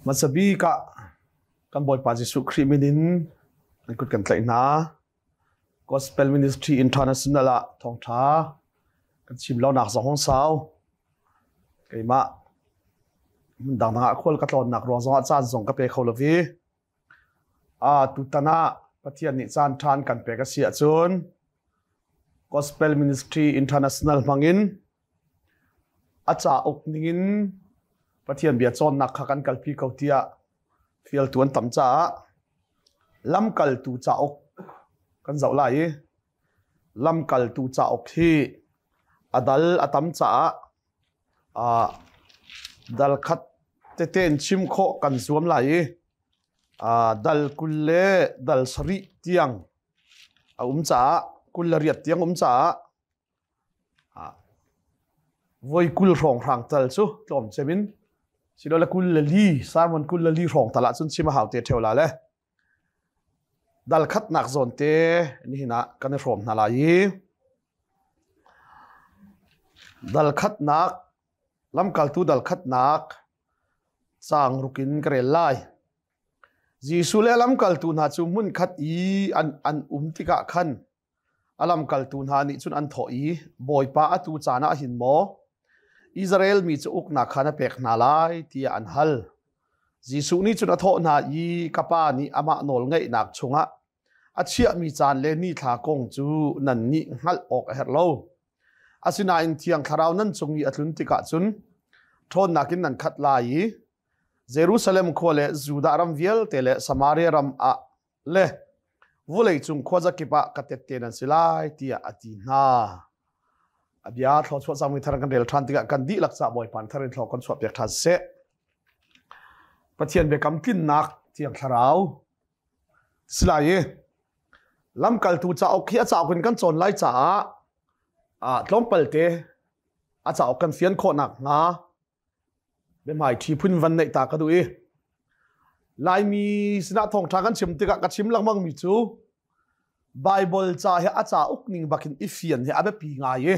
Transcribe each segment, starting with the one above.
Hmasa bik ah kan Bawipa Jesuh Khrih min in an kut kan tlaih hna. Gospel Ministry International ah thawngṭha kan chim lonak zong hong sau. Keimah hmun dangdang ah khual ka tlawnnak ruang zongah caan zong ka pe kho lo i tutan ah Pathian nih caan ṭhan kan pek a si ahcun Gospel Ministry International hmangin A cauk ningin Pathian bia cawnnak kha kan kalpi ko tiah fialtu an tam caah lamkaltu cauk kan zoh lai i lamkaltu cauk hi a dal a tam caah dal khat tete in chim khawh kan zuam lai i dal 20 le dal 7 tiang a um caah 28 tiang um caah Voi 20 hrawnghrang tal cu tlawm cem in silole 24 sermon 24 hrawng tal ahcun chim a hau te ṭheo la le. Dal khatnak zawn te nihin ah kan i hrawm hna lai i dal khatnak lamkaltu dal khatnak caang ruk in ka rel lai. Jesuh le lamkaltu hna cu hmunkhat i an um tikah khan A lamkaltu hna nih cun an thawh i, Bawipa, atu caan ah hin maw Israel mi cu uknak kha na pek hna lai, tiah an hal. Jesuh nih cun a thawh hna i, Ka Pa nih amah nawlngeihnak chungah a chiahmi caan le nithla kong cu nannih hngalh awk a herh lo. Asinain Thiang Thlarau nan cung i a tlun tikah cun ṭhawnnak in nan khat lai i Jerusalem khua le Judah ram vialte le Samaria ram ah le vawleicung khuazakip ah ka tette nan si lai tiah a ti hna. A bia thluachuah cangmi thar kan rel ṭhan tikah kan dihlak ca Bawipa thar in thlaw kan chuah piak ṭhan seh. Pathian biakam tlinnak Thiang Thlarau silai i lamkaltu cauk hi a cauk in kan cawn lai caah tlawmpal te a cauk kan fian khawhnak hnga Biahmaiṭhi phun van neih ta ka duh i Laimi sinah thawngṭha kan chim tikah ka chim lengmang mi cu Baibal ca hi a cauk ning bakin i fian hi a biapi ngai i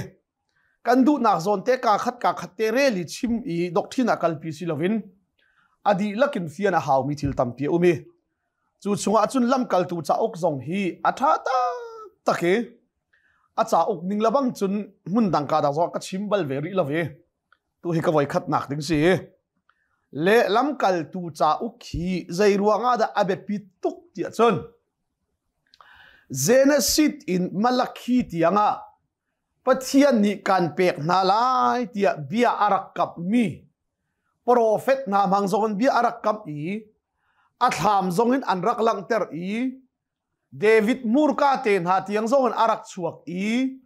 kan duhnak zawn te kaa khat kaa khat te rel i chim i doctrine ah kalpi si loin a dihlak in fian a haumi thil tampi a um i cu chungah cun lamkaltu cauk zong hi a ṭha taktak i a cauk ning lebang cun hmun dang ka dang zong ka chim bal ve rih lo i Tu hi ka voi khatnak ding si. Le lamkaltu cauk hi zei ruangah dah a biapi tuk tiah cun Genesis in Malakhi tiangah Pathian nih kan pek hna lai tiah bia a rak kamhmi profet hna hmang zong in bia a rak kamh i a thlam zong in an rak langhter i David hmurka te hna tiang zong in a rak chuak i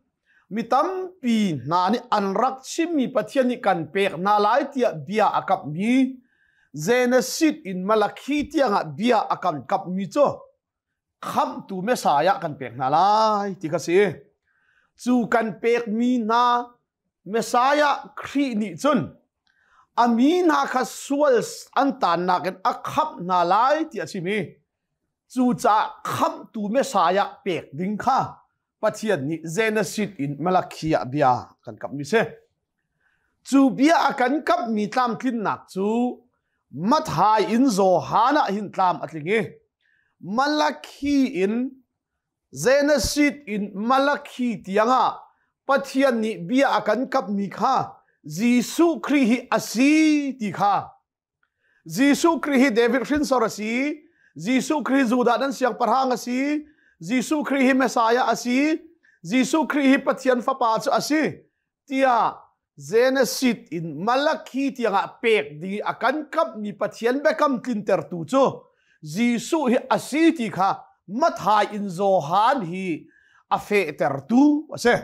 mi tampi hna nih an rak chimmi Pathian nih kan pek hna lai tiah bia a kamhmi Genesis in Malakhi tiangah bia a kan kamhmi cu khamhtu Messiah kan pek hna lai ti kha si. Cu kan pekmi hna Messiah Khrih nih cun a mi hna kha sual an tannak in a khamh hna lai ti a chim i Cucaah khamhtu Messiah pek ding kha Pathian nih Genesis in Malakhi ah bia kan kamhmi si. Cu bia a kan kamhmi tlamtlinnak cu Matthai in Johan ah hin tlam a tling i Malakhi in Genesis in Malakhi tiangah Pathian nih bia a kan kamhmi kha Jesuh Khrih hi a si ti kha Jesuh Khrih hi David hrinsor a si. Jesuh Khrih Judah nan siangpahrang a si. Jesuh Khrih hi Messiah a si. Jesuh Khrih hi Pathian fapa cu a si. Tiah Genesis in Malakhi tiangah pek ding a kan kamhmi Pathian biakam tlintertu cu Jesuh hi a si ti kha Matthai in Johan hi a fehtertu a si.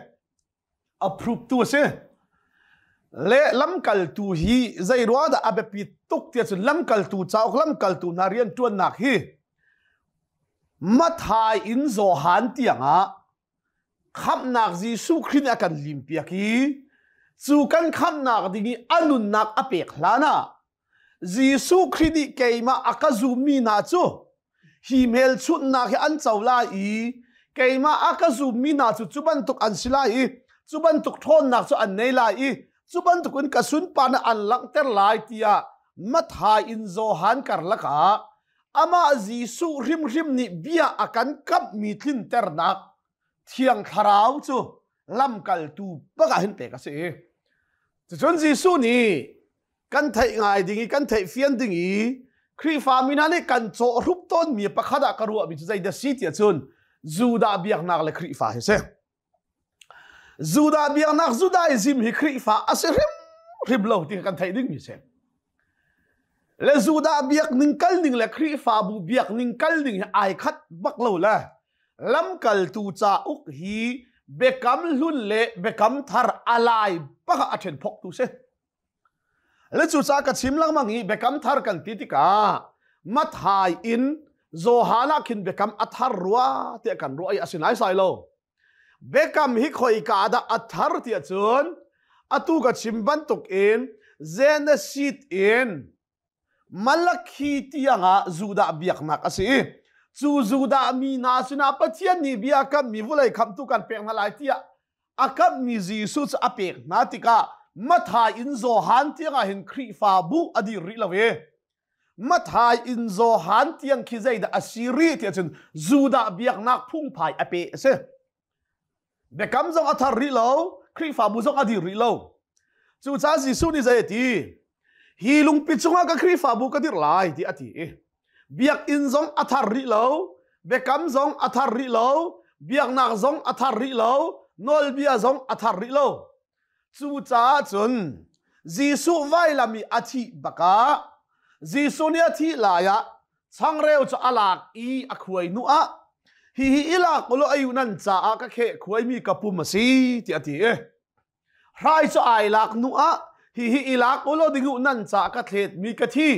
Approve tu a si. Le lamkaltu hi zei ruang dah a biapi tuk tiah cun lamkaltu cauk lamkaltu hna rian ṭuannak hi Matthai in Johan tiangah khamhnak Jesuh Khrih nih a kan limpiak i cu kan khamhnak ding i a nunnak a pek hlan ah Jesuh Khrih nih keimah a ka zummi hna cu hi hmelchunhnak hi an co lai i keimah a ka zummi hna cu cu bantuk an si lai i cu bantuk ṭhawnnak cu an nei lai i cu bantuk in ka sunparnak an langhter lai tiah. Matthai in Johan karlak ah amah Jesuh hrimhrim nih bia a kan kamhmi tlinternak Thiang Thlarau cu lamkaltu bak ah hin pek a si. Cucun Jesuh nih kan theih ngai ding i kan theih fian ding i Khrihfa mi hna nih kan cawh hrup tawnmi pakhat ah ka ruahmi cu zeidah si tiah cun Judah biaknak le Khrihfa hi si. Judah biaknak Judaism hi Khrihfa a si hrimhrim lo ti kan theih dingmi si. Le Judah biak ning kal ning le Khrihfabu biak ning kal ning hi ai khat bak lo le lamkaltu cauk hi biakam hlun le biakam thar alai bak ah a ṭhen phok tu si. Le cucaah ka chim lengmang i biakam thar kan ti tikah Matthai in Johan ah khin biakam a thar rua tiah kan ruah i a si naisai lo. Biakam hi khoika dah a thar tiah cun atu ka chim bantuk in Genesis in Malakhi tiang ah Judah biaknak a si i cu Judah mi hna sinah Pathian nih bia kammi vawlei khamtu kan pek hna lai tiah a kamhmi Jesuh cu a pek hna tikah Matthai in Johan tiang ah hin Khrihfabu a dir rih lo i Matthai in Johan tiang khi zeidah a si rih tiah cun Judah biaknak phungphai a pe a si. Biakam zong a thar rih lo, Khrihfabu zong a dir rih lo. Cucaah Jesuh nih zei a ti? Hi lungpi cungah ka Khrihfabu ka dirh lai ti a ti i biakinn zong a thar rih lo, biakam zong a thar rih lo, biaknak zong a thar rih lo, nawlbia zong a thar rih lo. Cucaah cun Jesuh vailam i a thih bakah Jesuh nih a thih lai ah changreu cu a lak i a khuai hnu ah hihi i lak ulaw ayu nan caah ka kheh khuaimi ka pum a si tiah a ti i hrai cu ai lak hnu ah hihi i lak ulaw dingu nan caah ka thletmi ka thi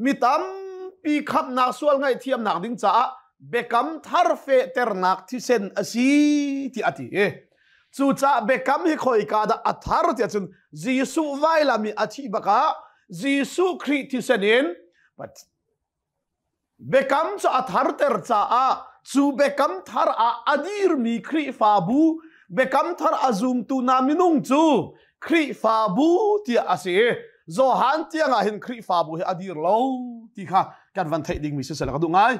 mi tampi khamhnak sual ngaihthiamnak ding caah biakam thar fehternak thisen a si tiah a ti i Cucaah biakam hi khoika dah a thar tiah cun Jesuh vailam i a thih bakah Jesuh Khrih thisen in biakam cu a tharter caah cu biakam thar ah a dirmi Khrihfabu biakam thar a zumtu hna minung cu Khrihfabu tiah a si i Johan tiang ah hin Khrihfabu hi a dir lo ti kha kan van theih dingmi siseh ka duh ngai.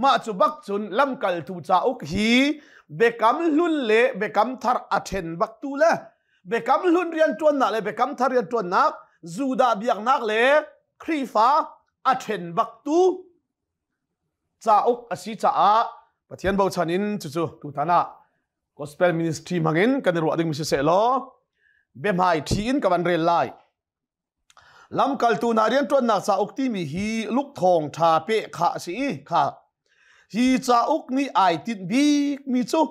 Mah cu bak cun lamkaltu cauk hi biakam hlun le biakam thar a ṭhen baktu le biakam hlun rianṭuannak le biakam thar rianṭuannak Judah biaknak le Khrihfa a ṭhen baktu cauk a si caah Pathian bochan in cucu tutan ah gospel ministry hmangin kan i ruah dingmi siseh law biahmai ṭhi in ka van rel lai. Lamkaltu hna rianṭuannak cauk timi hi Luke thawngṭha peh kha a si i kha hi cauk nih ai tinh bikmi cu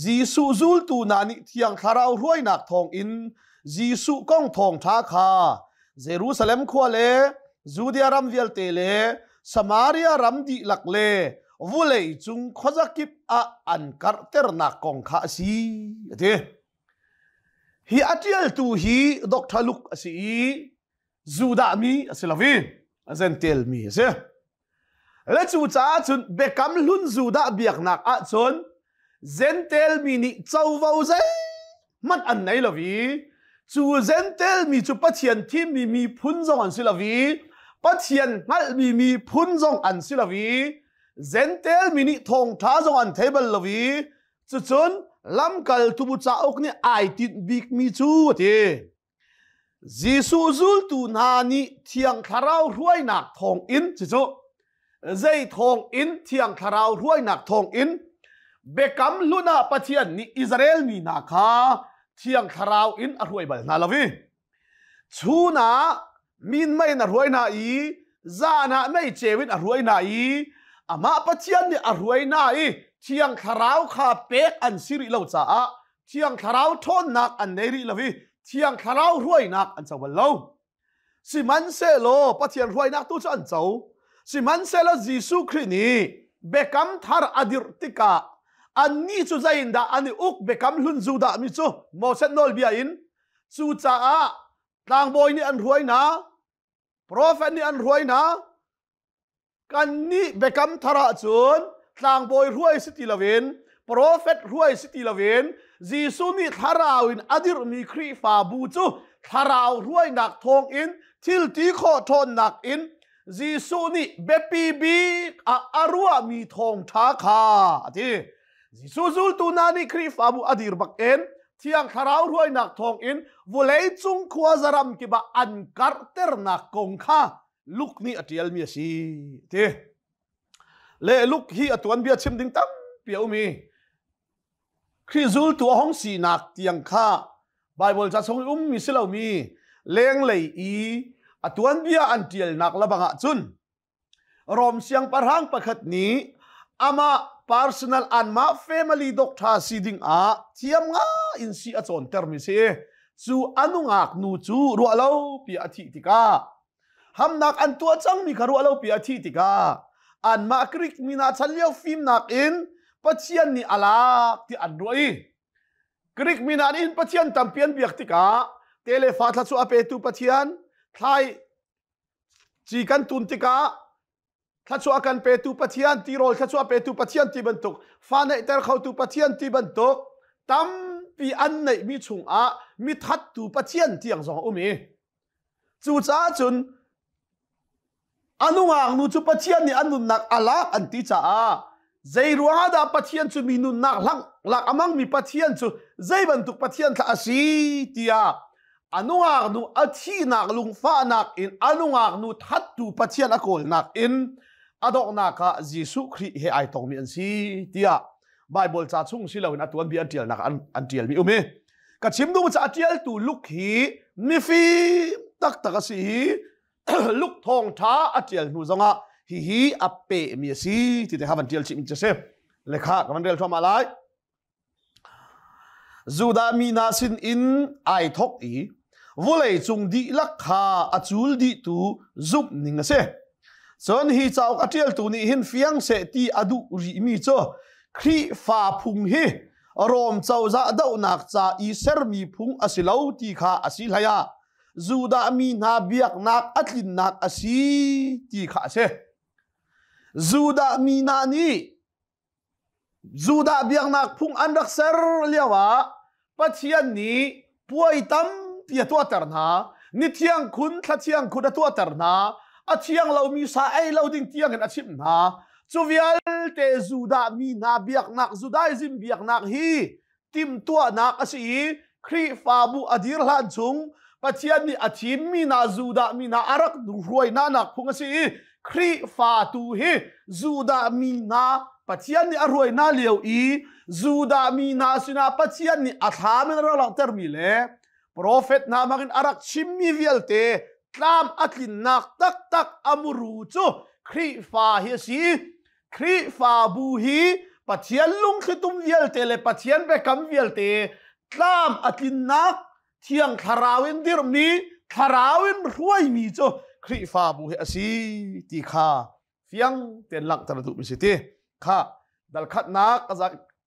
Jesuh zultu hna nih Thiang Thlarau hruainak thawngin Jesuh kong thawngṭha kha Jerusalem khua le Judea ram vialte le Samaria ram dihlak le vulei cung khuazakip ah an karhternak kong kha a si a ti. Hi a ṭialtu hi Dr. Luke a si i Judah mi a si lo i Gentile mi a si. Le cucaah cun Biakam Hlun Judah biaknak ahcun Gentile mi nih covo zeihmanh an nei lo i cu Gentile mi cu Pathian thimmi miphun zong an si lo i Pathian hngalhmi miphun zong an si lo i Gentile mi nih thawngṭha zong an thei bal lo i Cucun lamkaltu cauk nih ai tinh bikmi cu a ti. Jesuh zultu hna nih Thiang Thlarau hruainak thawngin cucu zei thawngin Thiang Thlarau hruainak thawngin biakam hlun ah Pathian nih Israel mi hna kha Thiang Thlarau in a hruai bal hna lo i Chun ah minmei in a hruai hna i zan ah meiceu in a hruai hna i amah Pathian nih a hruai hna i Thiang Thlarau kha pek an si rih lo caah Thiang Thlarau ṭhawnnak an nei rih lo i Thiang Thlarau hruainak an co bal lo. Sihmanhsehlaw Pathian hruainak tu cu an co. Sihmanhsehlaw Jesuh Khrih nih biakam thar a dirh tikah annih cu zeiindah an i uk biakam hlun Judah mi cu Moses nawlbia in Cucaah tlangbawi nih an hruai hna, profet nih an hruai hna. Kannih biakam thar ahcun tlangbawi hruai si ti loin Prophet hruai si ti loin Jesuh nih thlarau in a dirhmi Khrihfabu cu thlarau hruainak thawngin thil ti khawh ṭhawnnak in Jesuh nih biapi bik ah a ruahmi thawngṭha kha a ti. Jesuh zultu hna nih Khrihfabu a dir bak in Thiang Thlarau hruainak thawngin vawleicung khuazaram kip ah an karhternak kong kha Luke nih a ṭialmi a si ti. Le Luke hi a tuanbia chim ding tampi a um i Khrih zultu a hong sinak tiang kha Bible ca chung i ummi si lomi lenglei i a tuanbia an ṭialnak labang ah cun Rom siangpahrang pakhat nih amah personal anmah family doctor si ding ah thiam nga in si a cawntermi si. Cu a nungak nu cu ruah lo pi a thih tikah hamnak an tuah cangmi kha ruah lo pi a thih tikah anmah Greek mi hna chan lio fimnak in Pathian nih a lak ti an ruah i Greek mi hna nih hin Pathian tampi an biak tikah telefa thla cu a petu Pathian thlai Ci kan tun tikah thluachuah kan petu Pathian, tirawl thluachuah petu Pathian ti bantuk, fa neihter khotu Pathian ti bantuk tampi an neihmi chungah mithattu Pathian tiang zong a um i cucaah cun a nungak nu cu Pathian nih a nunnak a lak an ti caah zei ruangah dah Pathian cu mi nunnak lak a hmangmi Pathian cu zei bantuk Pathian thlah a si tiah a nungak nu a thihnak lungfahnak in a nungak nu thattu Pathian a kawlnak in a donghnak ah Jesuh Khrih he ai tongmi an si tiah Bible ca chung si loin a tuanbia an ṭialnak an ṭialmi um i ka chim duh ca a ṭialtu Luke hi mifim taktak a si hi Luke thawngṭha a ṭial hnu zongah hihi a pehmi a si ti te kha van ṭial chih mi cu si lekha ka van rel thluahmah lai. Judah mi hna sinin ai thawk i vawleicung dihlak kha a cul dihtu zumh ning a si. Cun hi cauk a ṭialtu nih hin fiang seh ti a duh rihmi cu Khrihfa phung hi Rom cozah dohnak ca i sermi phung a si lo ti kha a si hlei ah Judah mi hna biaknak a tlinnak a si ti kha a si. Judah mi hna nih Judah biaknak phung an rak ser lio ah Pathian nih puai tampi a tuahter hna. Ni thiang khun, thla thiang khun a tuahter hna. A thiang lomi sa ei lo ding tiang in a chimh hna. Cu vialte Judah mi hna biaknak, Judaism biaknak hi timhtuahnak a si i Khrihfabu a dir hlan chung Pathian nih a thimmi hna Judah mi hna a rak hruai hna nak phung a si i Khrihfa tu hi Judah mi hna Pathian nih a hruai hna lio i Judah mi hna sinah Pathian nih a thlam in a rak langhtermi le profet hna hmangin a rak chimmi vialte tlam a tlinnak taktak a muru cu Khrihfa hi a si. Khrihfabu hi Pathian lungthlitum vialte le Pathian biakam vialte tlam a tlinnak Thiang Thlarau in dirhmi Thlarau in hruaimi cu Khrihfabu hi a si ti kha fiang tein langhter duhmi si ti kha dal khatnak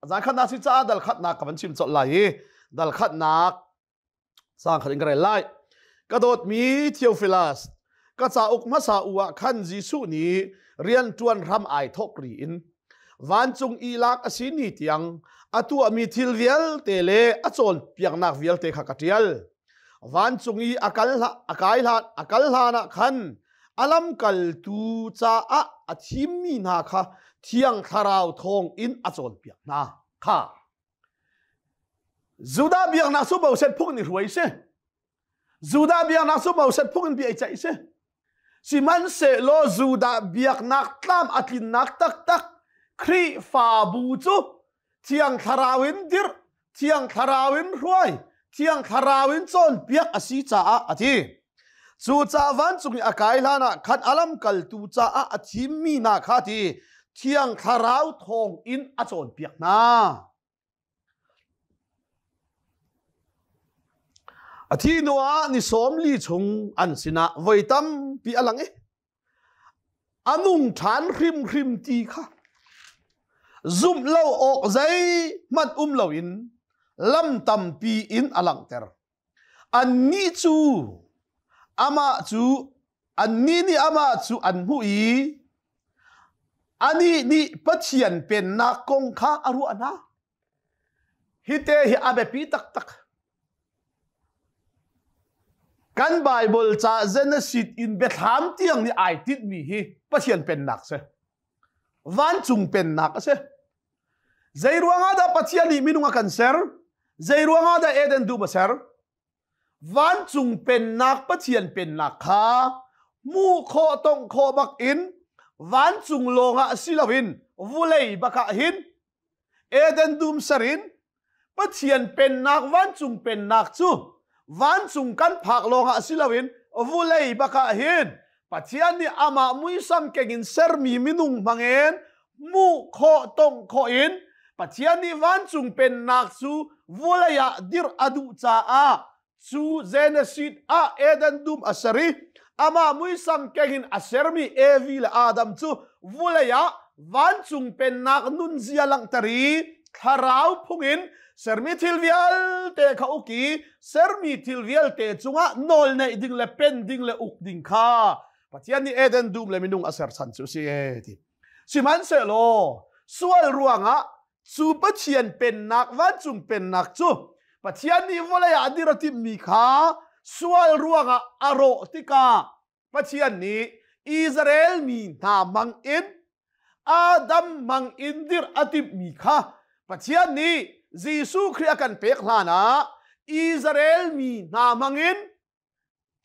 zan khatnak si caah dal khatnak ka van chim colh lai i dal khatnak Sang khat in ka rel lai. Ka dawtmi Theophilus, ka cauk hmasa u ah khan Jesuh nih rianṭuan hram ai thawk ri in vancung i lak a si ni tiang a tuahmi thil vialte le a cawnpiaknak vialte kha ka ṭial. Vancung i a kal a kai hlan a kal hlan ah khan a lamkaltu caah a thimmi hna kha Thiang Thlarau thawng in a cawnpiak hna kha. Judah biaknak cu Moses phung nih hruai si. Judah biaknak cu Moses phung in bia i ceih si. Sihmanhsehlaw Judah biaknak tlam a tlinnak taktak Khrihfabu cu Thiang Thlarau in dirh, Thiang Thlarau in hruai, Thiang Thlarau in cawnpiak a si caah a ti. Cucaah vancung i a kai hlan ah khan a lamkaltu caah a thimmi hna kha ti Thiang Thlarau thawng in a cawnpiak hna. A thih hnuah ni 40 chung an sinah voi tampi a lang i a nung ṭhan hrimhrim ti kha zumh lo awk zeihmanh um loin lam tampi in a langhter. Annih cu amah cu annih nih amah cu an hmuh i anih nih Pathian pennak kong kha a ruah hna. Hi te hi a biapi taktak. Kan Bible ca Genesis in biathlam tiang nih ai tinhmi hi Pathian pennak si. Vancung pennak a si. Zei ruangah dah Pathian nih minung a kan ser? Zei ruangah dah Eden dum a ser? Vancung pennak Pathian pennak kha hmuh khawh tongh khawh bak in vancung lawngah si loin vulei bakah hin Eden dum ser in Pathian pennak vancung pennak cu vancung kan phak lawngah si loin vulei bakah hin Pathian nih amah muisam keng in sermi minung hmangin hmuh khawh tongh khawh in Pathian nih vancung pennak cu vulei ah dirh a duh caah cu Genesis ah Eden dum a ser i amah muisam keng in a sermi Evi le Adam cu vulei ah vancung pennak nunzia langhter i thlarau phung in sermi thil vialte kha uk i sermi thil vialte cungah nawl neih ding le pen ding le uk ding kha Pathian nih Eden dum le minung a ser chan cu si e ti. Sihmanhsehlaw sual ruangah Cu Pathian pennak vancung pennak cu Pathian nih vawlei ah dir a timhmi kha sual ruangah a rawh tikah Pathian nih Israel mi hna hmang in Adam hmang in dirh a timhmi kha Pathian nih Jesuh Khrih a kan pek hlan ah Israel mi hna hmang in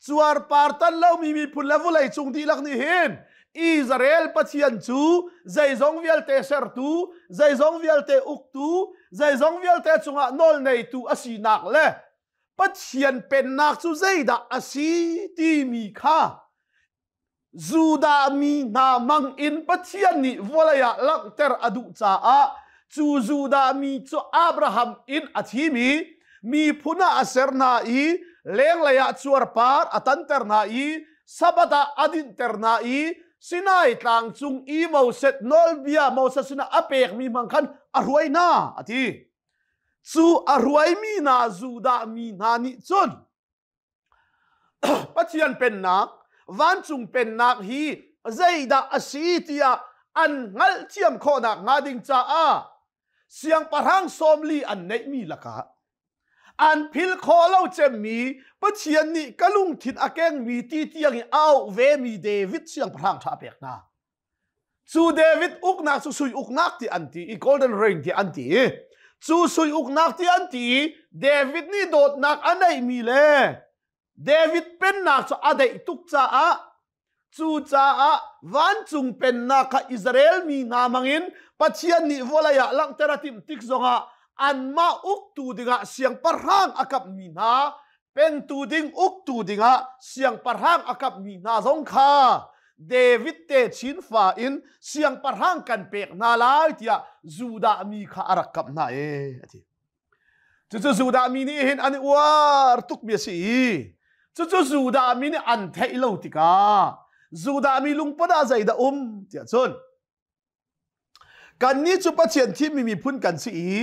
Cuarpar tan lomi miphun le vawlei cung dihlak nih hin Israel Pathian cu zeizong vialte sertu, zeizong vialte uktu, zeizong vialte cungah nawl neitu a sinak le Pathian pennak cu zeidah a si timi kha Judah mi hna mang in Pathian nih vawlei ah langhter a duh caah cu Judah mi cu Abraham in a thim i miphun ah a ser hna i lenglei ah cuarpar a tanter hna i Sabbath ah a dinhter hna i Sinai tlang cung i Moses nawlbia Moses sinah a pekmi hmang khan a hruai hna a ti. Cu a hruaimi hna Judah mi hna nih cun Pathian pennak, vancung pennak hi zeidah a si tiah an hngalhthiam khawhnak hnga ding caah siangpahrang 40 an neihmi lakah an phil khawh lo cemmi Pathian nih ka lungthin a kengmi ti tiang i a auh vemi David siangpahrang ṭha a pek hna. Cu David uknak cu sui uknak ti an ti i golden reign ti an ti i cu sui uknak ti an ti i David nih dawtnak a neihmi le David pennak cu a deih tuk caah cucaah vancung pennak kha Israel mi hna hmangin Pathian nih vawlei ah langhter a timh tik zongah anmah uktu dingah siangpahrang a kapmi hna Pengtu ding uktu dingah siangpahrang a kapmi hna zong kha David te chin fa in siangpahrang kan pek hna lai tiah Judah mi kha a rak kap hna e a ti. Cucu Judah mi nih hin an i uar tukmi a si i cucu Judah mi nih an theih lo tikah Judah mi lungput ah zeidah um tiah cun Kannih cu Pathian thimmi miphun kan si i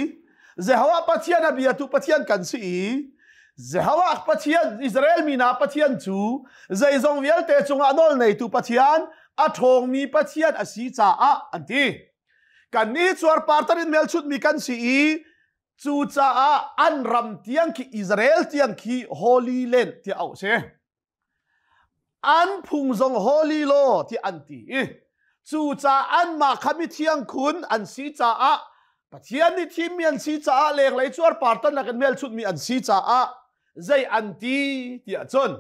Jehovah Pathian a biatu Pathian kan si i Jehovah Pathian Israel mi hna Pathian cu zeizong vialte cungah nawl neitu Pathian a ṭhawngmi Pathian a si caah an ti. Kannih cuarpar tar in hmelchunhmi kan si i cucaah an ram tiang khi Israel tiang khi Holy Land tiah auh a si. An phung zong holy law ti an ti i cucaah anmah kha mithiang khun an si caah Pathian nih thimmi an si caah lenglei cuarpar tannak in hmelchunhmi an si caah zei an ti tiah cun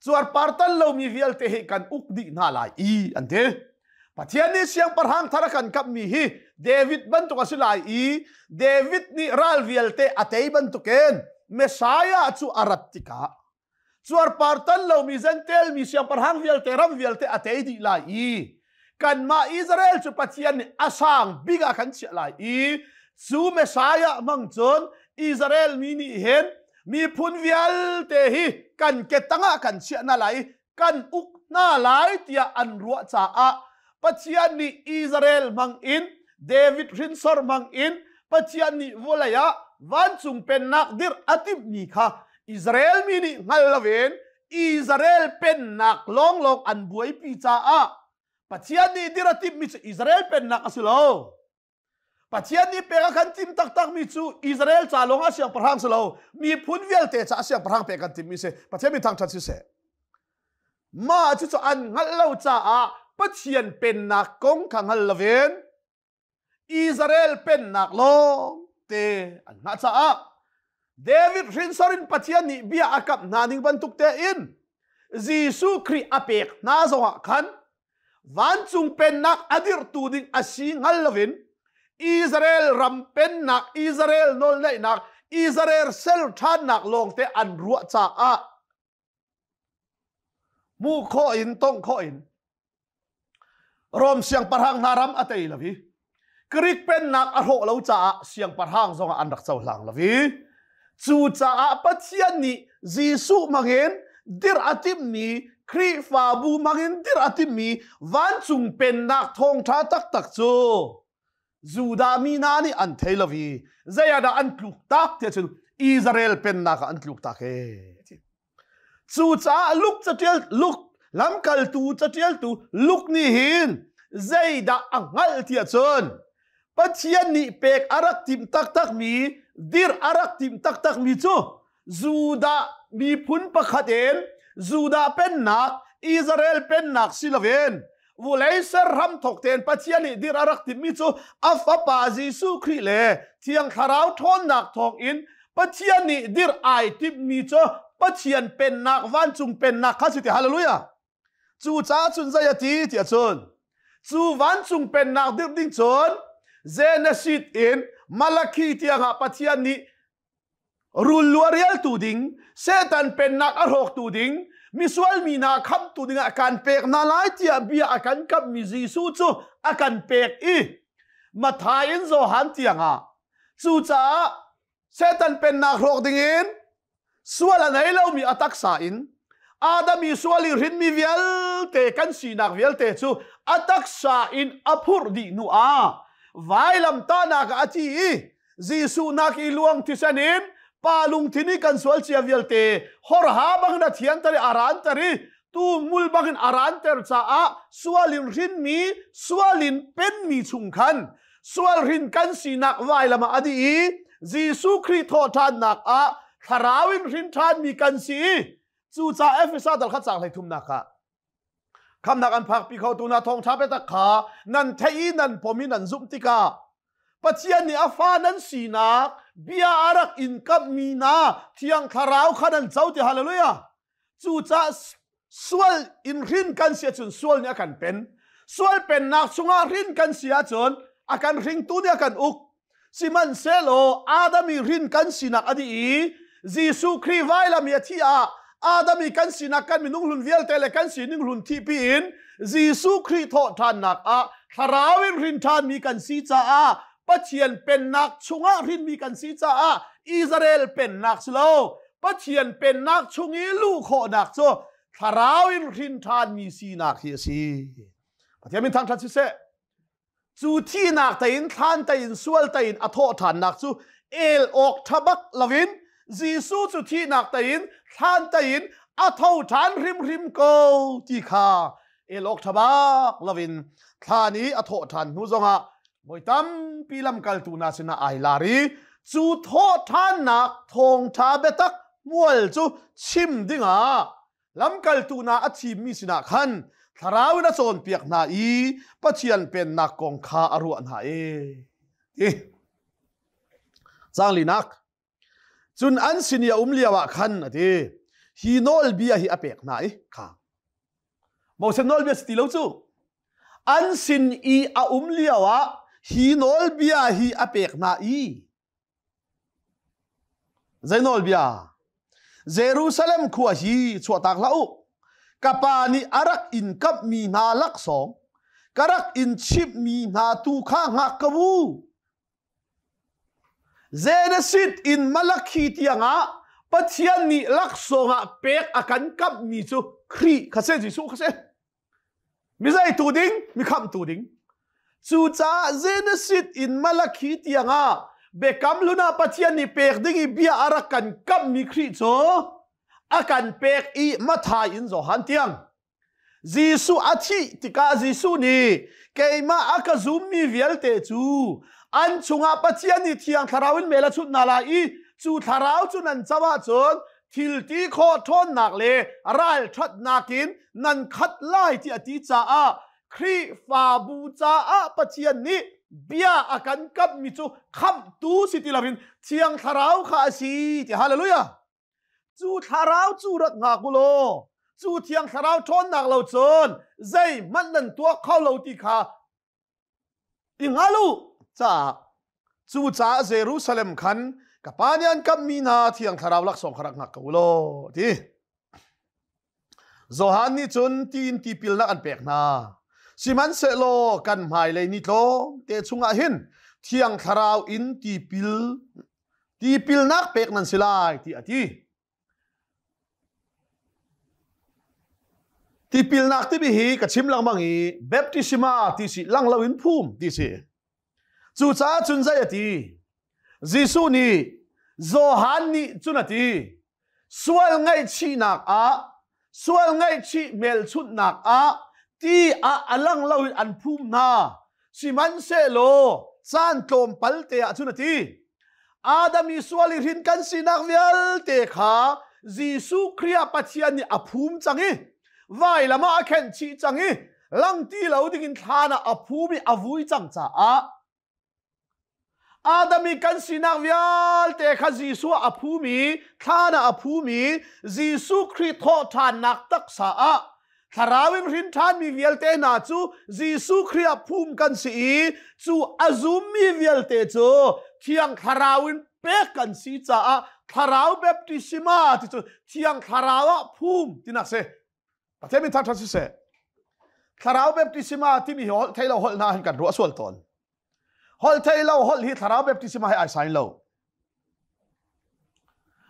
cuarpar tan lomi vialte hi kan uk dih hna lai i an ti. Pathian nih siangpahrang thar a kan kamhmi hi David bantuk a si lai i David nih ral vialte a tei bantukin Messiah cu a rat tikah cuarpar tan lomi Jentail mi siangpahrang vialte ram vialte a tei dih lai i kanmah Israel cu Pathian nih a sang bik ah kan chiah lai i cu Messiah hmang cun Israel mi nih hin miphun vialte hi kan ke tangah kan chiah hna lai i kan uk hna lai tiah an ruah caah Pathian nih Israel hmang in David hrinsor hmang in Pathian nih vawlei ah vancung pennak dirh a timhmi kha Israel mi nih hngal loin Israel pennak lawnglawng an buaipi caah Pathian nih dirh a timhmi cu Israel pennak a si lo. Pathian nih pek a kan tim taktak mi cu Israel ca lawng ah siangpahrang si lo, miphun vialte ca siangpahrang pek kan timmi si. Pathian min thangṭhat si seh. Mah cucu an hngalh lo caah Pathian pennak kong kha hngal loin Israel pennak lawng te an hngah caah David hrinsor in Pathian nih bia a kamh hna ning bantuk tein Jesuh Khrih a pek hna zongah khan vancung pennak a dirhtu ding a si hngal loin Israel ram pennak, Israel nawlneihnak, Israel sel ṭhannak lawngte an ruah caah hmuh khawh in tongh khawh in Rom siangpahrang hna ram a tei lo i Greek pennak a hrawh lo caah siangpahrang zongah an rak cohlang lo i cucaah Pathian nih Jesuh hmangin dirh a timhmi Khrihfabu hmangin dirh a timhmi vancung pennak thawngṭha taktak cu Judah mi hna nih an thei lo i zei ah dah an tluk tak tiah cun Israel pennak ah an tluk tak ee. Cucaah Luke catial Luke lamkaltu catialtu Luke nih hin zeidah a hngalh tiah cun Pathian nih pek a rak timh taktakmi dirh a rak timh taktakmi cu Judah miphun pakhat in Judah pennak Israel pennak si loin vulei ser hram thok tein Pathian nih dirh a rak timhmi cu a fapa Jesuh Khrih le Thiang Thlarau ṭhawnnak thawngin Pathian nih dirh ai timhmi cu Pathian pennak vancung pennak kha si ti hallelujah. Cucaah cun zei a ti tiah cun cu vancung pennak dirh ding cun Genesis in Malakhi tiangah Pathian nih rul lu a rialtu ding Satan pennak a hrawktu ding misual mi hna khamtu dingah kan pek hna lai tiah bia a kan kamhmi Jesuh cu a kan pek i Matthai in Johan tiangah cucaah Satan pennak hrawk dingin sual a nei lomi a taksa in Adam i sual i hrinmi vialte kan sinak vialte cu a taksa in a phurh dih hnu ah vailamtahnak ah a thi i Jesuh nak i luang thisen in pa lungthin i kan sual cia vialte horha bangin a thianter i a ranter i tu mul bangin a ranter caah sual in hrinmi sual in penmi chung khan sual hrin kan sinak vailam ah a dih i Jesuh Khrih thawhṭhannak ah thlarau in hrin ṭhanmi kan si i cucaah Efesa dal kha caang 33nak ah khamnak an phakpi kho tu na thawngṭha biatak kha nan theih i nan pom i nan zumh tikah Pathian nih a fa nan sinak bia a rak in kamhmi na Thiang Thlarau kha nan co ti hallelujah. Cucaah sual in hrin kan si ahcun sual nih a kan pen. Sual pennak chungah hrin kan si ahcun a kan hringtu nih a kan uk. Sihmanhsehlaw Adam i hrin kan sinak a dih i Jesuh Khrih vailam i a thih ah Adam i kan sinak kan minung hlun vialte le kan sining hlun thihpi in Jesuh Khrih thawhṭhannak ah thlarau in hrin ṭhanmi kan si caah Pathian pennak chungah hrinmi kan si caah Israel pennak si lo Pathian pennak chung i luh khawhnak cu thlarau in hrin ṭhanmi sinak hi a si. Pathian min thangṭhat siseh. Cu thihnak tein thlan tein sual tein a thawh ṭhannak cu el awk ṭha bak loin Jesuh cu thihnak tein thlan tein a tho ṭhan hrimhrim ko ti kha el awk ṭha bak loin thlan i a thawh ṭhan hnu zongah voi tampi lamkaltu hna sinah ai lar i cu thawh ṭhannak thawngṭha biatak hmual cu chim dingah lamkaltu hna a thimmi sinah khan thlarau in a cawnpiak hna i Pathian pennak kong kha a ruah hna e ti Caanglinak cun an sin i a um lio ah khan a ti hi nawlbia hi a pek hna i kha Moses nawlbia si ti lo cu an sin i a um lio ah hi nawlbia hi a pek hna i Zei nawlbia? Jerusalem khua hi chuahtak hlah u. Ka pa nih a rak in kamhmi hna laksawng, ka rak in chimhmi hna tu kha hngak ko u. Genesis in Malakhi tiangah Pathian nih laksawng ah pek a kan kamhmi cu Khrih kha si, Jesuh kha si. Mi zeitu ding, mi khamhtu ding. Cucaah Genesis in Malakhi tiangah biakam hlun ah Pathian nih pek ding i bia a rak kan kamhmi Khrih cu a kan pek i Matthai in Johan tiang. Jesuh a thih tikah Jesuh nih keimah a ka zummi vialte cu An chungah Pathian nih Thiang Thlarau in mel a chut hna lai i cu Thlarau cu nan co ahcun thil ti khawh ṭhawnnak le ralṭhatnak in nan khat lai ti a ti caah Khrihfabu caah Pathian nih bia a kan kamhmi cu khamhtu si ti loin Thiang Thlarau kha a si ti. Hallelujah! Cu thlarau cu rak ngak u law cu Thiang Thlarau ṭhawnnak lo cun zeihmanh nan tuah kho lo ti kha i hngal u caah cucaah Jerusalem khan ka pa nih an kamhmi hna Thiang Thlarau laksawng kha rak hngak ko u law ti. Johan nih cun tiin tipilnak an pek hna. Sihmanhsehlaw kan hmailei ni tlawm te chungah hin Thiang Thlarau in tipilnak pek nan si lai ti a ti. Tipilnak timi hi ka chim lengmang i baptisma ti si lang loin phum ti si. Cucaah cun zei a ti? Jesuh nih Johan nih cun a ti. Sual ngaihchihnak ah sual ngaihchih hmelchunhnak ah ti ah a lang loin an phum hna. Sihmanhsehlaw caan tlawmpal te ah cun a ti. Adam i sual i hrin kan sinak vialte kha Jesuh Khrih ah Pathian nih a phum cang i vailam ah a khenh chih cang i lang ti lo dingin thlan ah a phum i a vui cang caah Adam i kan sinak vialte kha Jesuh ah a phum i thlan ah a phum i Jesuh Khrih thawhṭhannak taksa ah Thlarau in hrin ṭhanmi vialte hna cu Jesuh Khrih ah phum kan si i cu a zummi vialte cu Thiang Thlarau in pek kan si caah Thlarau baptisma ti cu Thiang Thlarau ah phum tinak si. Pathian min thangṭhat siseh. Thlarau baptisma timi hi holh thei lo holh hna hin kan ruah sual tawn. Holh thei lo holh hi Thlarau baptisma he ai sain lo.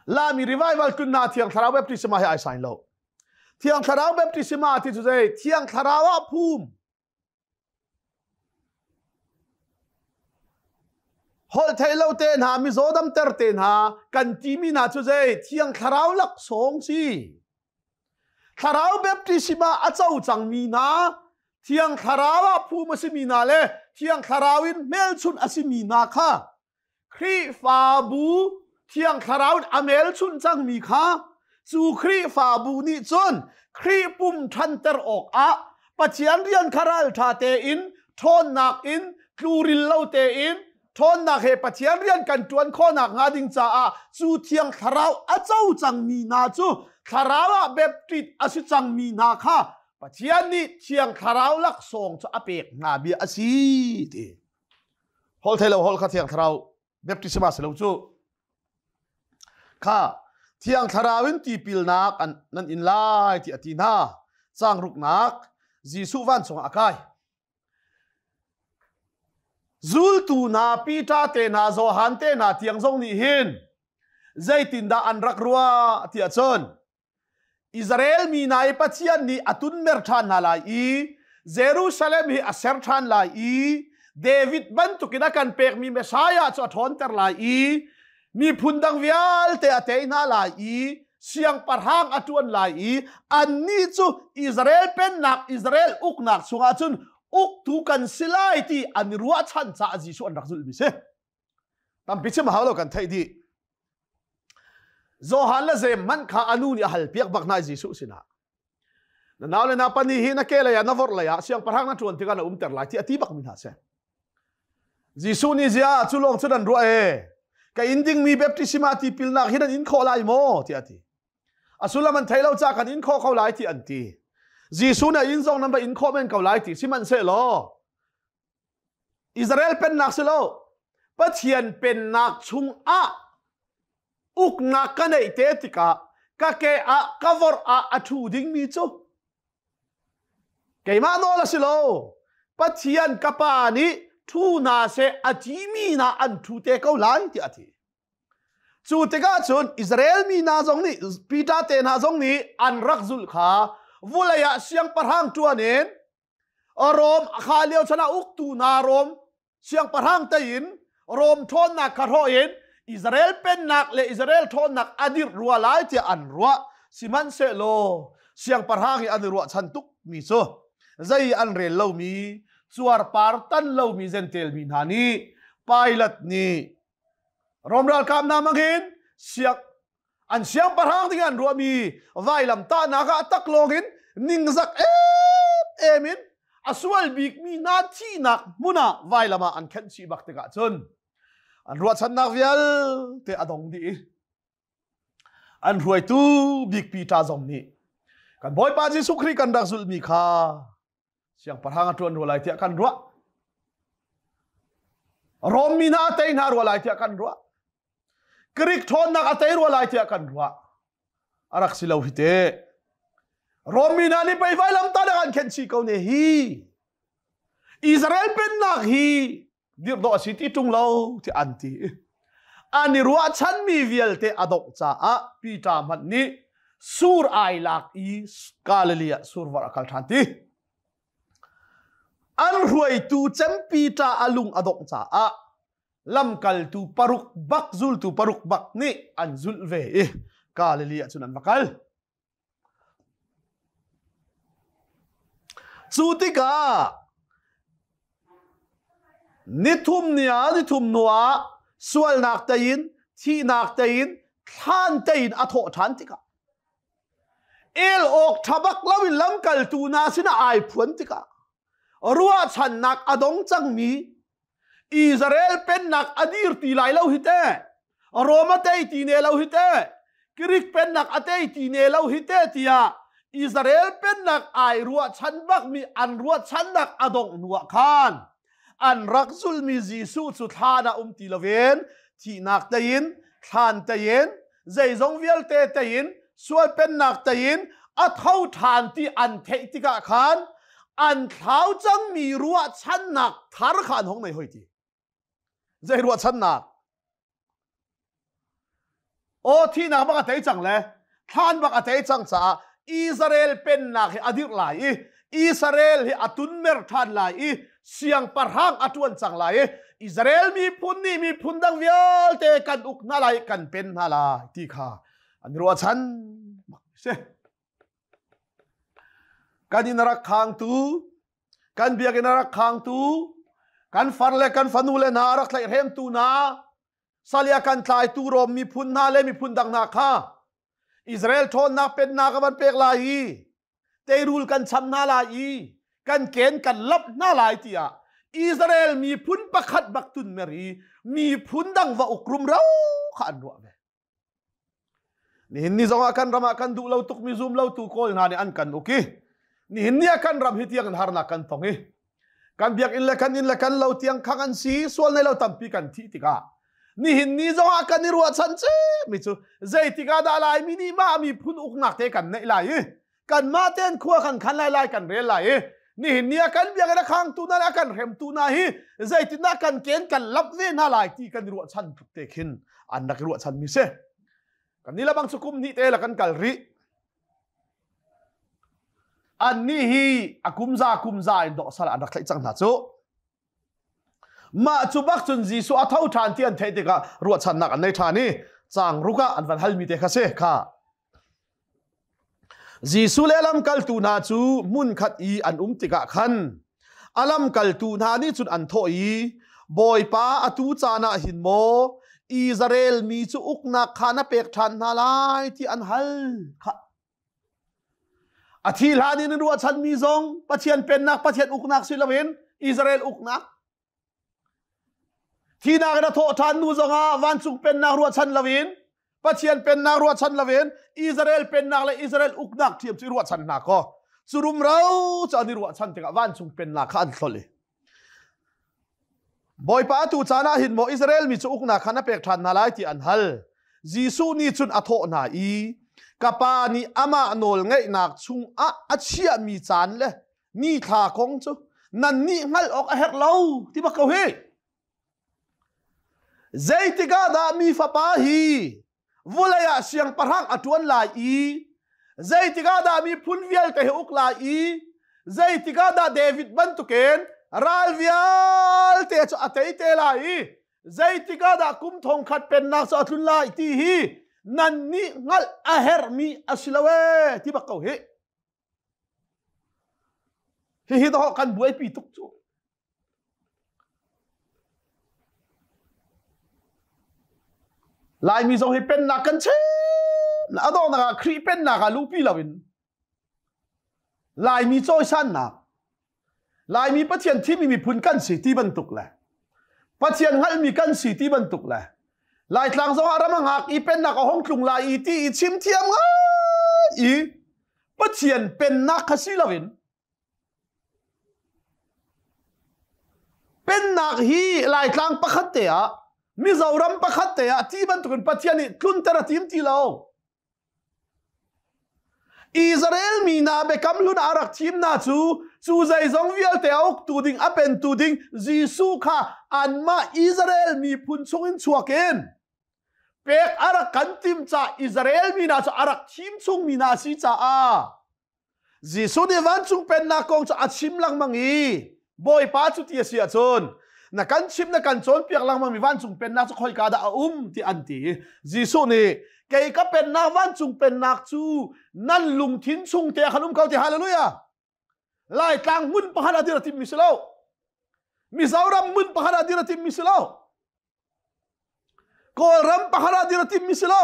Lami revival tunna Thiang Thlarau baptisma he ai sain lo. Thiang Thlarau baptisma ti cu zei? Thiang Thlarau ah phum. Holh thei lo te hna, mizaw damter te hna, kan timi hna cu zei? Thiang Thlarau laksawng si. Thlarau baptisma a co cangmi hna, Thiang Thlarau ah phum a simi hna le Thiang Thlarau in hmelchunh a simi hna kha Khrihfabu Thiang Thlarau in a melchunh cangmi kha cu Khrihfabu nih cun Khrih pum ṭhanter awkah Pathian rian kha ralṭha tein ṭhawnnak in tluril lo tein ṭhawnnak he Pathian rian kan ṭuan khawhnak hnga ding caah cu Thiang Thlarau a co cangmi hna cu Thlarau ah baptist a si cangmi hna kha Pathian nih Thiang Thlarau laksawng cu a pek hna bia a si ti. Holh thei lo holh kha Thiang Thlarau baptisma si lo cu. Kha Thiang Thlarau in tipilnak an nan in lai ti a ti hna. Caang ruknak Jesuh vancung ah a kai. Zultu hna Peter te hna Johan te hna tiang zong nih hin zeitindah an rak ruah tiah cun Israel mi hna i Pathian nih a tunmer ṭhan hna lai i Jerusalem hi a ser ṭhan lai i David bantukin a kan pekmi Messiah cu a ṭhawnter lai i miphun dang vialte a tei hna lai i siangpahrang a ṭuan lai i annih cu Israel pennak Israel uknak chungah cun uktu kan si lai ti an i ruahchan caah Jesuh an rak zulhmi si. Tampi chim a hau lo kan theih dih. Johan le Jeim hmanh kha a nu nih a hal piak bak hna Jesuh sinah. Na nau le na pani hi na ke lei ah na vorh lei ah siangpahrang na ṭuan tikah na umter lai ti a ti bak mi hna si. Jesuh nih zia cu lawng cu nan ruah e ka in dingmi baptisma tipilnak hi nan in khawh lai maw tiah a ti. A sullam an thei lo ca kan in khawh ko lai ti an ti. Jesuh nih in zong nan va in khawh men ko lai ti sihmanhsehlaw Israel pennak si lo Pathian pennak chungah uknak ka neih te tikah ka ke ah ka vorh ah a ṭhu dingmi cu keimah nawl a si lo Pathian ka pa nih ṭhu hna seh a timi hna an ṭhu te ko lai tiah a ti. Cu tikah cun Israel mi hna zong nih Peter te hna zong nih an rak zulh kha vulei ah siangpahrang ṭuan in Rom kha lio chan ah uktu hna Rom siangpahrang tein Rom ṭhawnnak kha hrawh in Israel pennak le Israel ṭhawnnak a dirh rua lai tiah an ruah. Sihmanhsehlaw siangpahrang i an i ruahchan tukmi cu zei an rel lomi cuarpar tan lomi Jentail mi hna nih Pilate nih Rom ralkap hna hmangin siak an siangpahrang ding an ruahmi vailam tahnak ah taklawng in ningzak em em in a sual bikmi hna thihnak hmun ah vailam ah an khenh chih bak tikah cun an ruahchannak vialte a dong dih i an hruaitu bik Peter zong nih kan Bawipa Jesuh Khrih kan rak zulhmi kha siangpahrang a ṭuan rua lai tiah kan ruah. Rom mi hna a tei hna rua lai tiah kan ruah. Greek ṭhawnnak a tei rua lai tiah kan ruah. A rak si lo hi te. Rom mi hna nih pei vailam ta an khenh chih ko ne hi. Israel pennak hi dirh dawh a si ti ṭung lo ti an ti. An i ruahchanmi vialte a dongh caah Peter hmanh nih sur ai lak i Galilee ah survar a kal ṭhan ti. An hruaitu cem Peter a lung a dongh caah lamkaltu paruk bak zultu paruk bak nih an zulh ve i Galilee ah cun an va kal. Cu tikah nithum ni ah nithum hnu ah sualnak tein thihnak tein thlan tein a thawh ṭhan tikah el awk ṭha bak loin lamkaltu hna sinah ai phuan tikah ruahchannak a dong cangmi Israel pennak a dir ti lai lo hi te Rome a tei ti ne lo hi te Greek pennak a tei ti ne lo hi te tiah Israel pennak ai ruahchan bakmi an ruahchannak a dongh hnu ah khan an rak zulmi Jesuh cu thlan ah um ti loin thihnak tein thlan tein zeizong vialte tein sual pennak tein a tho ṭhan ti an theih tikah khan an thlau cangmi ruahchannak thar kha an hong nei hoi ti. Zei ruahchannak? Aw thihnak bak a tei cang le thlan bak a tei cang caah Israel pennak hi a dirh lai i Israel hi a tunmer ṭhan lai i siangpahrang a ṭuan cang lai i Israel miphun nih miphun dang vialte kan uk hna lai kan pen hna lai ti kha an ruahchan bak si. Kan inn a rak khangtu, kan biakinn a rak khangtu, kan far le kan fanu le hna a rak tlaihhremtu hna, salia kan tlaitu Rom miphun hna le miphun dang hna kha Israel ṭhawnnak pennak a van pek lai i teirul kan cham hna lai i kan ken kan lap hna lai tiah Israel miphun pakhat bak tun mer i miphun dang va uk rumro kha an ruah ve. Nihin ni zongah kan ram ah kan duh lo tuk mi zum lo tu kawl hna nih an kan uk i nihin ni ah kan ram hi tiang in harnak kan tong i kan biakinn le kan inn le kan lo tiang khang an si sual nei lo tampi kan thih tikah nihin ni zongah kan i ruahchan mi cu zeitikah dah Laimi nih mah miphun uknak te kan neih lai i kanmah tein khua kan khan lai lai kan rel lai i nihin ni ah kan biakinn a khangtu hna le a kan hremtu hna hi zeitindah kan ken kan lap ve hna lai ti kan i ruahchan tluk te khin an rak i ruahchan mi si kan ni labang cu kum hnih te la kan kal rih annih hi a kumza kumza in dawh sal an rak tlaih cang hna cu mah cu bak cun Jesuh a tho ṭhan ti an theih tikah ruahchannak an nei ṭhan i caang ruk ah an van halmi te kha si kha Jesuh le lamkaltu hna cu hmunkhat i an um tikah khan a lamkaltu hna nih cun an thawh i Bawipa atu caan ah hin maw Israel mi cu uknak kha na pek ṭhan hna lai ti an hal kha A thi hlan in ruahchanmi zong Pathian pennak, Pathian uknak si loin Israel uknak. Thinak in a thawh ṭhan nu zongah vancung pennak ruahchan loin Pathian pennak ruahchan loin Israel pennak le Israel uknak ṭhiam cu i ruahchan hna kaw cu rumro cu an i ruahchan tikah vancung pennak kha an thlol i Bawipa atu caan ah hin maw Israel mi cu uknak kha na pek ṭhan hna lai ti an hal. Jesuh nih cun a thawh hna i, Ka Pa nih amah nawl ngeihnak chungah a chiahmi caan le nithla kong cu nannih hngalh awk a herh lo ti bak ko hi. Zeitik ah dah mi fapa hi vulei ah siangpahrang a ṭuan lai i zeitik ah dah miphun vialte hi uk lai i zeitik ah dah David bantukin ral vialte cu a tei te lai i zeitik ah dah kum thong khat pennak cu a tlun lai ti hi nannih hngalh a herhmi a si lo ee ti bak ko hi. Hihi dawh kan buaipi tuk cu. Laimi zong hi pennak kan chim a donghnak ah Khrih pennak ah luhpi loin Laimi cawisannak Laimi Pathian thimmi miphun kan si ti bantuk le Pathian hngalhmi kan si ti bantuk le Laitlang zong ah ram a ngak i pennak a hong tlung lai i ti i chim thiam ngai i Pathian pennak kha si loin Pennak hi Laitlang pakhat te ah Mizoram pakhat te ah ti bantukin Pathian nih tlunter a tim ti lo. Israel mi hna biakam hlun ah rak thim hna cu cu zeizong vialte a uktu ding a pentu ding Jesuh kha anmah Israel miphun chungin chuak in pek a rak kan tim ca Israel mi hna cu a rak thim chung mi hna si caah Jesuh nih vancung pennak kong cu a chim lengmang i Bawipa cu ti a si ahcun na kan chim na kan cawnpiak lengmang mi vancung pennak cu khoika dah a um ti an ti. Jesuh nih kei ka pennak vancung pennak cu nan lungthin chung te ah khan um ko ti hallelujah. Laitlang hmun pakhat ah dir a timmi si lo. Mizoram hmun pakhat ah dir a timmi si lo. Kawlram pakhat ah dir a timmi si lo.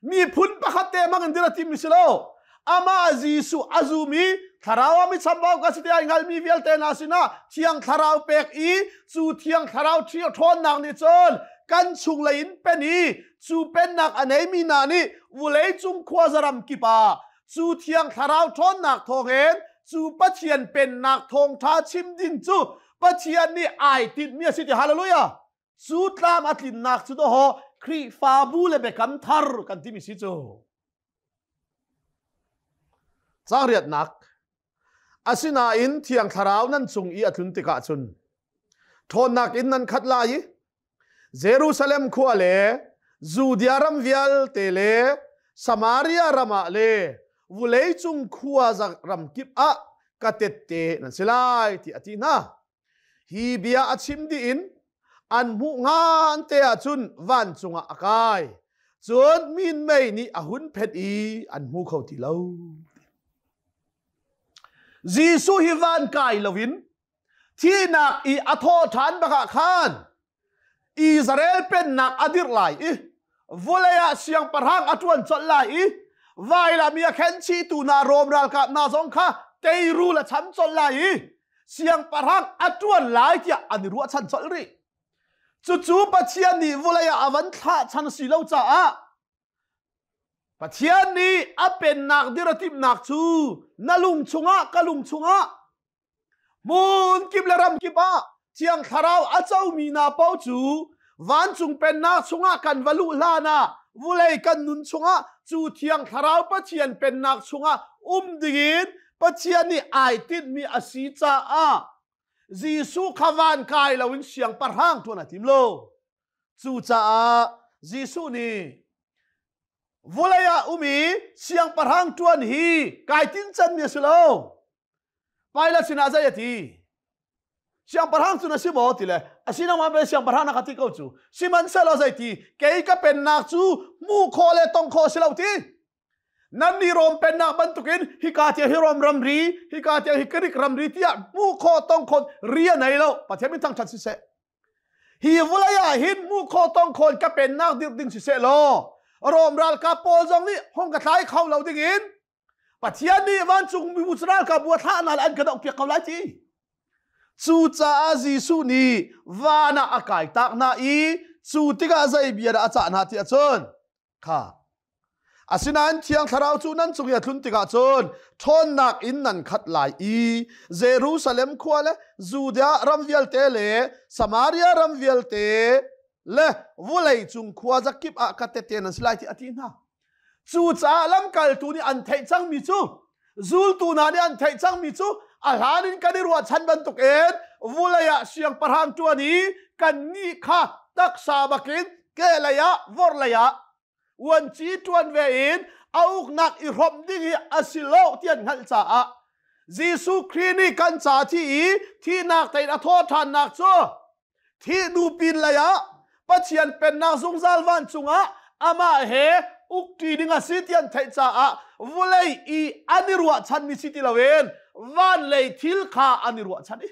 Miphun pakhat te mang in dir a timmi si lo. Amah Jesuh a zum i thlarau ah mi chambau ka si ti ai hngalmi vialte hna sinah Thiang Thlarau pek i cu Thiang Thlarau ṭhawnnak nih cun kan chunglei in pen i cu pennak a neimi hna nih vawleicung khuazaram kip ah cu Thiang Thlarau ṭhawnnak thawngin cu Pathian pennak thawngṭha chim ding cu Pathian nih ai tinhmi a si ti hallelujah cu tlam a tlinnak cu dawh Khrihfabu le biakam thar kan timi si cu Caang riatnak Asinain Thiang Thlarau nan cung i a tlun tikah cun ṭhawnnak in nan khat lai i Jerusalem khua le Judea ram vialte le Samaria ram ah le vuleicung khua ram kip ah ka tette nan si lai ti a ti hna. Hi bia a chim dih in an hmuh ngan te ahcun vancung ah a kai. Cun minmei nih a hun phet i an hmu kho ti lo. Jesuh hi van kai loin thihnak i a thawh ṭhan bak ah khan Israel pennak a dirh lai i vulei ah siangpahrang a ṭuan colh lai i vailam i a khenchihtu hna Rom ralkap hna zong kha teirul a cham colh lai i siangpahrang a ṭuan lai tiah an i ruahchan colh rih. Cucu Pathian nih vulei ah a van thlah chan si lo caah Pathian nih a pennak dir a timhnak cu na lung chungah ka lung chungah Hmun kip le ram kip ah Thiang Thlarau a comi hna paoh cu vancung pennak chungah kan va luh hlan ah vulei kan nun chungah cu Thiang Thlarau Pathian pennak chungah um dingin Pathian nih ai tinhmi a si caah Jesuh kha van kai loin siangpahrang ṭuan a tim lo. Cucaah Jesuh nih vulei ah um i siangpahrang ṭuan hi kai tincanmi a si lo. Pilate sinah zei a ti? Siangpahrang cu na si maw ti le a si nangmah pe siangpahrang na ka ti ko cu. Sihmanhsehlaw zei ti kei ka pennak cu hmuh khawh le tong khawh si lo ti. Nan nih Rom pennak bantukin hika tiang hi Rom ramri, hika tiang hi Greek ramri tiah hmuh khawh tong khawh ri a nei lo. Pathian min thangṭhat siseh. Hi vulei ah hin hmuh khawh tong khawh ka pennak dirh ding siseh law Rom ralkap pawl zong nih hong ka tlai kho lo ding in Pathian nih vancung mibu cu ralkapbu a thlah hna le an ka dohpiak ko lai ti. Cucaah Jesuh nih van ah a kai tak hna i cu tikah zei bia dah a cah hna ti ahcun kha Asinain Thiang Thlarau cu nan cung i a tlun tikah cun ṭhawnnak in nan khat lai i Jerusalem khua le Judea ram vialte le Samaria ram vialte le vulei cung khua zakip ah ka tete nan si lai ti a ti hna. Cucaah lamkaltu nih an theih cangmi cu zultu hna nih an theih cangmi cu a hlan in kan i ruahchan bantukin vulei ah siangpahrang ṭuan i kannih kha taksa bakin kehlei ah vorhlei ah uanci ṭuan ve in a uknak i hrawmh ding hi a si lo ti an hngalh caah Jesuh Khrih nih kan ca thi i thihnak tein a thawhṭhannak cu Thih hnu pin lei ah Pathian pennak zungzal vancung ah amah he ukṭi ding a si ti an theih caah vulei i an i ruahchanmi si ti loin van lei thil kha an i ruahchan i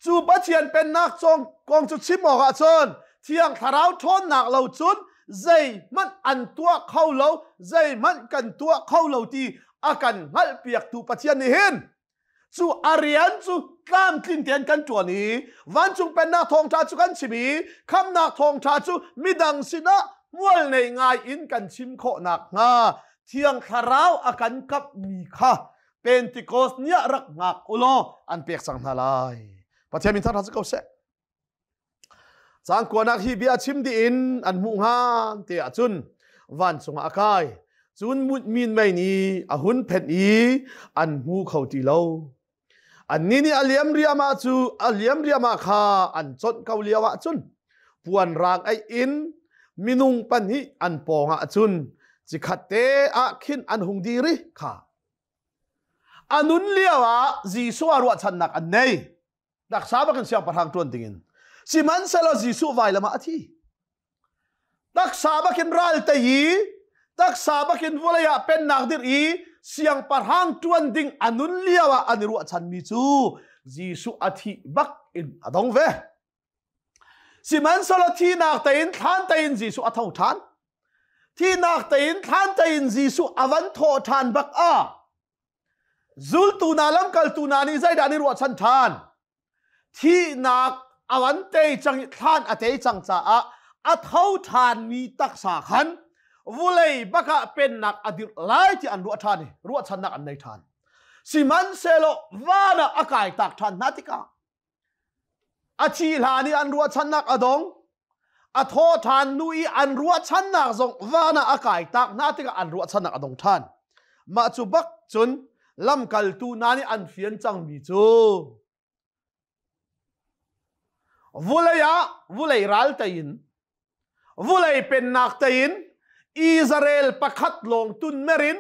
cu Pathian pennak kong cu chim awkah cun Thiang Thlarau ṭhawnnak lo cun Zeihmanh an tuah kho lo, zeihmanh kan tuah kho lo ti a kan hngalhpiaktu Pathian nih hin cu a rian cu tlamtlin tein kan ṭuan i vancung pennak thawngṭha cu kan chim i khamnak thawngṭha cu midang sinah hmual nei ngai in kan chim khawh nakhnga Thiang Thlarau a kan kapmi kha Pentecost ni ah rak hngak u law an pek cang hna lai. Pathian min thangṭhat si ko seh. Cang kuanak hi bia chim dih in an hmuh ngan te ahcun vancung ah a kai. Cun min mei nih a hun phenh i an hmu kho ti lo. Annih nih a liam riama cu a liam riama kha an chonh ko lio ahcun puan rang aih in minung pahnih an pawng ah cun cikhat te ah khin an hung dir i kha a nun lio ah Jesuh ah ruahchannak an nei. Taksa bakin siangpahrang ṭuan dingin. Sihmanhsehlaw Jesuh vailam ah a thi. Taksa bakin ral tei i taksa bakin vawlei ah pennak dirh i siangpahrang ṭuan ding a nun lio ah an i ruahchanmi cu Jesuh a thih bak in a dong ve. Sihmanhsehlaw thihnak tein thlan tein Jesuh a tho ṭhan. Thihnak tein thlan tein Jesuh a van thawh ṭhan bak ah Zultu hna lamkaltu hna nih zeidah an i ruahchan ṭhan? Thihnak a van tei cang i thlan a tei cang caah a tho ṭhanmi taksa khan vulei bakah pennak a dirh lai ti an ruah ṭhan i ruahchannak an nei ṭhan. Sihmanhsehlaw van ah a kai tak ṭhan hna tikah A thi hlan i an ruahchannak a dong. A thaw ṭhan hnu i an ruahchannak zong van ah a kai tak hna tikah an ruahchannak a dong ṭhan. Mah cu bak cun lamkaltu hna nih an fian cangmi cu vulei ah vulei ral tei in vulei pennak tein Israel pakhat lawng tunmer in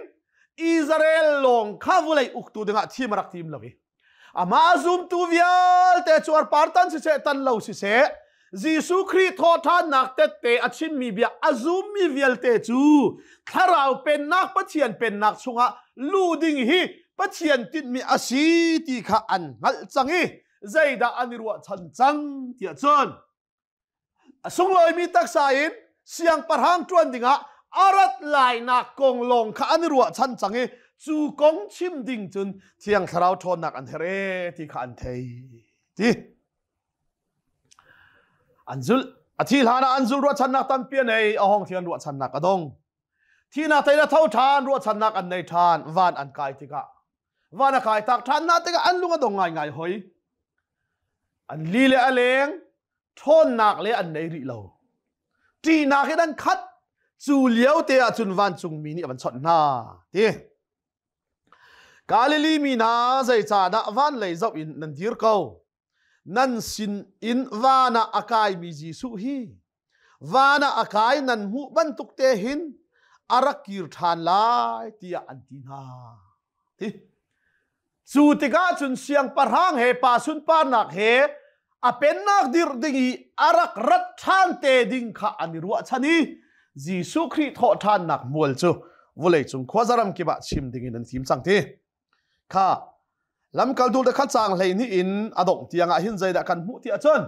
Israel lawng kha vulei uktu dingah thim a rak tim lo i amah zumtu vialte cuarpar tan siseh tan lo siseh Jesuh Khrih thawhṭhannak tette a chimmi bia a zummi vialte cu thlarau pennak Pathian pennak chungah lu ding hi Pathian tinhmi a si ti kha an hngalh cang i zeidah an i ruahchan cang tiah cun A sunglawimi taksa in siangpahrang ṭuan dingah a rat lainak kong lawng kha an i ruahchan cang i cu kong chim ding cun Thiang Thlarau ṭhawnnak an herh ee ti kha an thei ti. An zulh. A thi hlan ah an zulh ruahchannak tampi a nei, a hong thian ruahchannak a dong. Thihnak tei le tho ṭhan ruahchannak an nei ṭhan, van an kai tikah. Van a kai tak ṭhan na tikah an lung a dong ngaingai hoi. An li le a leng, ṭhawnnak le an nei rih lo. Ṭihnak in an khat. Cu lio te ah cun vancungmi nih a van chawnh hna. Ti. Galilee mi hna zeicahdah van lei zoh in nan dir ko? Nan sin in van ah a kaimi Jesuh hi van ah a kai nan hmuh bantuk te hin a rak kir ṭhan lai tiah an ti hna. Ti. Cu tikah cun siangpahrang he pa sunparnak he a pennak dirh ding i a rak rat ṭhan te ding kha an i ruahchan i Jesuh Khrih thawh ṭhannak mual cu vawleicung khuazaram kip ah chim ding in an fim cang ti. Kha lamkaltu te kha caang 12 in a dongh tiang ah hin zeidah kan hmuh ti ahcun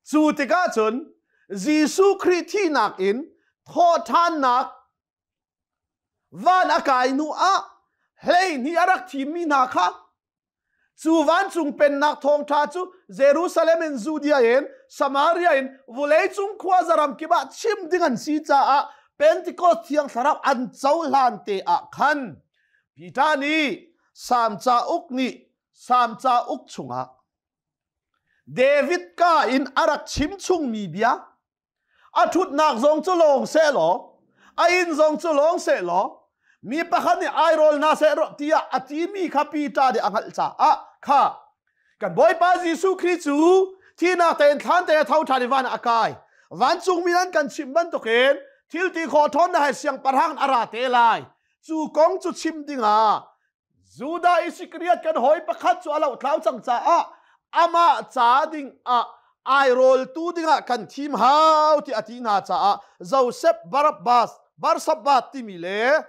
cu tikah cun Jesuh Khrih thihnak in thawhṭhannak van a kai hnu ah 12 a rak thimmi hna kha cu vancung pennak thawngṭha cu Jerusalem in Judea in Samaria in vawleicung khuazaram kip ah chim ding an si caah Pentecost thiang thlarau an cohlan te ah khan Peter nih Salm cauk nih Salm cauk chungah David ka in a rak chim chungmi bia a ṭhutnak zong cu lawng seh law a inn zong cu lawng seh law mi pakhat nih airawl hna seh tiah a timi kha Peter nih a hngalh caah kha kan Bawipa Jesuh Khrih cu thihnak tein thlan te a tho ṭhan i van ah a kai vancungmi an kan chimh bantukin thil ti khawh ṭhawnnak he siangpahrang a ra te lai cu kong cu chim dingah Judah Iskariot kan hawi pakhat cu a lohtlau cang caah amah ca ding ah airawltu dingah kan thim hau ti a ti hna caah Joseph Barabbas Barsabbas timi le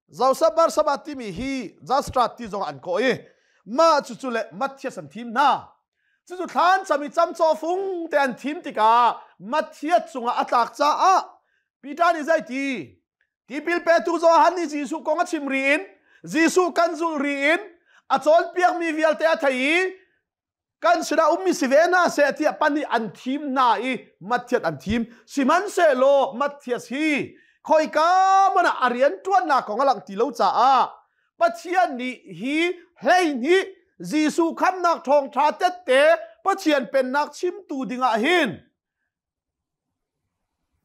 Joseph Barsabbas timi hi Justra ti zong an kawh i mah cucu le Matthias an thim hna. Cucu thlan cam i camcawh fung te an thim tikah Matthias cungah a tlak caah. Peter nih zei ti? Tipil petu Johan nih Jesuh kong a chim ri in Jesuh kan zulh ri in a cawnpiakmi vialte a thei i kan sinah ummi si ve hna seh tiah pan nih an thim hna i Matthias an thim. Sihmanhsehlaw Matthias hi khoika hmanh ah a rianṭuannak kong a langh ti lo caah Pathian nih hi 12 Jesuh khamnak thawngṭha tette Pathian pennak chimtu dingah hin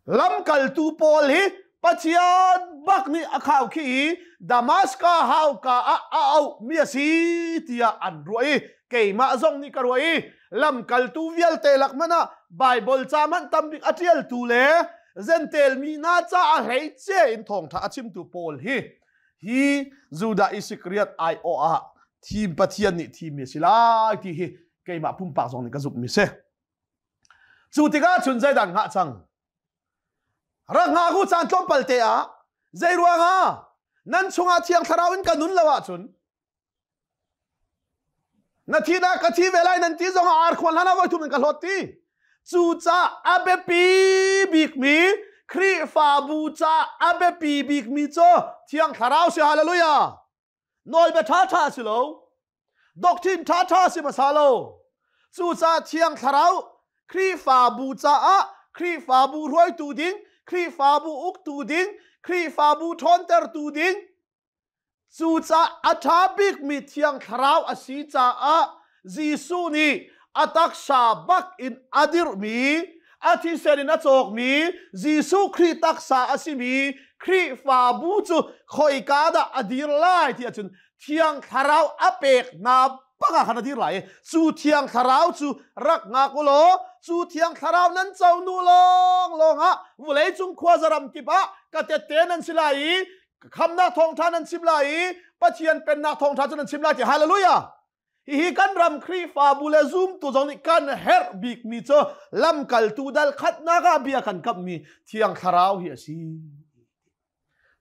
Lamkaltu pawl hi Pathian bak nih a khau khi i Damaska hauka ah a auhmi a si tiah an ruah i keimah zong nih ka ruah i lamkaltu vialte lak hmanh ah Baibal ca hmanh tambik a ṭialtu le Jentail mi hna caah hleice in thawngṭha a chimtu Paul hi hi Judah Iskariot aiawh ah thim Pathian nih thimmi a si lai ti hi keimah pumpak zong nih ka zumhmi si. Cu tikah cun zeidah hngah cang? Rak hngak u caan tlawmpal te ah zei ruangah nan chungah Thiang Thlarau in ka nun lo ahcun na thi dah ka thi ve lai nan ti zong ah arkhuan hlan ah voi thum in ka hlawt ti. Cucaah a biapi bikmi Khrihfabu ca a biapi bikmi cu Thiang Thlarau si hallelujah. Nawlbia ṭhaṭha a si lo. Doctrine ṭhaṭha a si hmasa lo. Cucaah Thiang Thlarau Khrihfabu caah Khrihfabu hruaitu ding, Khrihfabu uktu ding, Khrihfabu ṭhawntertu ding, cucaah a ṭha bikmi Thiang Thlarau a si caah Jesuh nih a taksa bak in a dirhmi, a thisen in a cawkmi Jesuh Khrih taksa a simi Khrihfabu cu khoika dah a dir lai ti ahcun Thiang Thlarau a pek hna bak ah khan a dir lai i cu Thiang Thlarau cu rak ngak u law cu Thiang Thlarau nan co hnu lawnglawng ah vawleicung khuaza kip ah ka tette nan si lai i khamnak thawngṭha nan chim lai i Pathian pennak thawngṭha cu nan chim lai ti hallelujah. Hihi kan ram Khrihfabu le zumtu zong nih kan herh bikmi cu lamkaltu dal khatnak ah bia kan kamhmi Thiang Thlarau hi a si.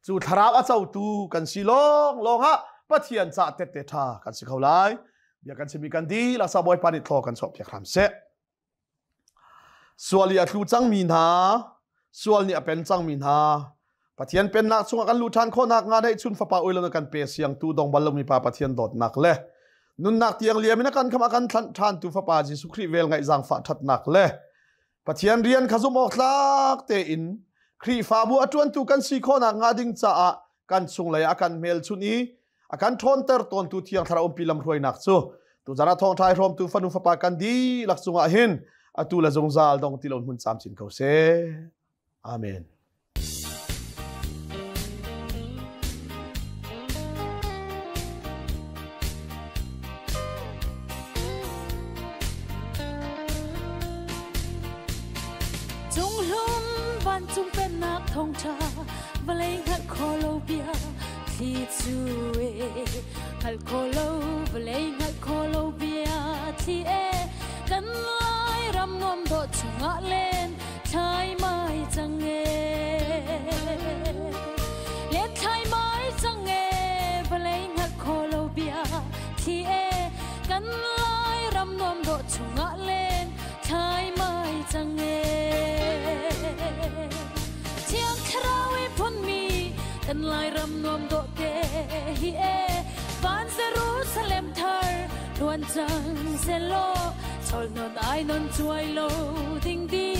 Cu Thlarau a cotu kan si lawng lawng ah Pathian cah tette ṭha kan si kho lai. Bia kan chimmi kan dihlak sa Bawipa nih thlaw kan chuahpiak hram seh. Sual i a tlu cangmi hna, sual nih a pen cangmi hna, Pathian pennak chungah kan luh ṭhan khawhnak hnga neihchun fapa ui lo kan pe siangtu dong bal lomi pa Pathian dawtnak le nunnak tiang liam in a kan kham a kan thlanh ṭhantu fapa Jesuh Khrih vel ngaih zaangfah ṭhatnak le Pathian rian kha zumh awk tlak tein Khrihfabu a ṭuantu kan si khawhnak hnga ding caah kan chunglei a kan hmelchunh i a kan ṭhawnter tawntu Thiang Thlarau umpi lamhruainak cu tuzan ah thawngṭha i hrawmtu fanu fapa kan dihlak cungah hin atu le zungzal dong ti lo hmun camcin ko seh. Amen. Cunghlum vancung pennak thawngṭha vawlei hngalh khawh lo bia thli cu e hngalh khawh lo vawlei hngalh khawh lo bia thli e kan lai ram nuam dawh chungah len thlai mai cang e len thlai mai cang e vawlei hngalh khawh lo bia thli e kan lai ram nuam dawh chungah len thlai mai cang e Thiang Thlarau i phunmi kan Lairam nuam dawh te hi e van Jerusalem thar luan cang selaw chol non ai non chuai lo ding di.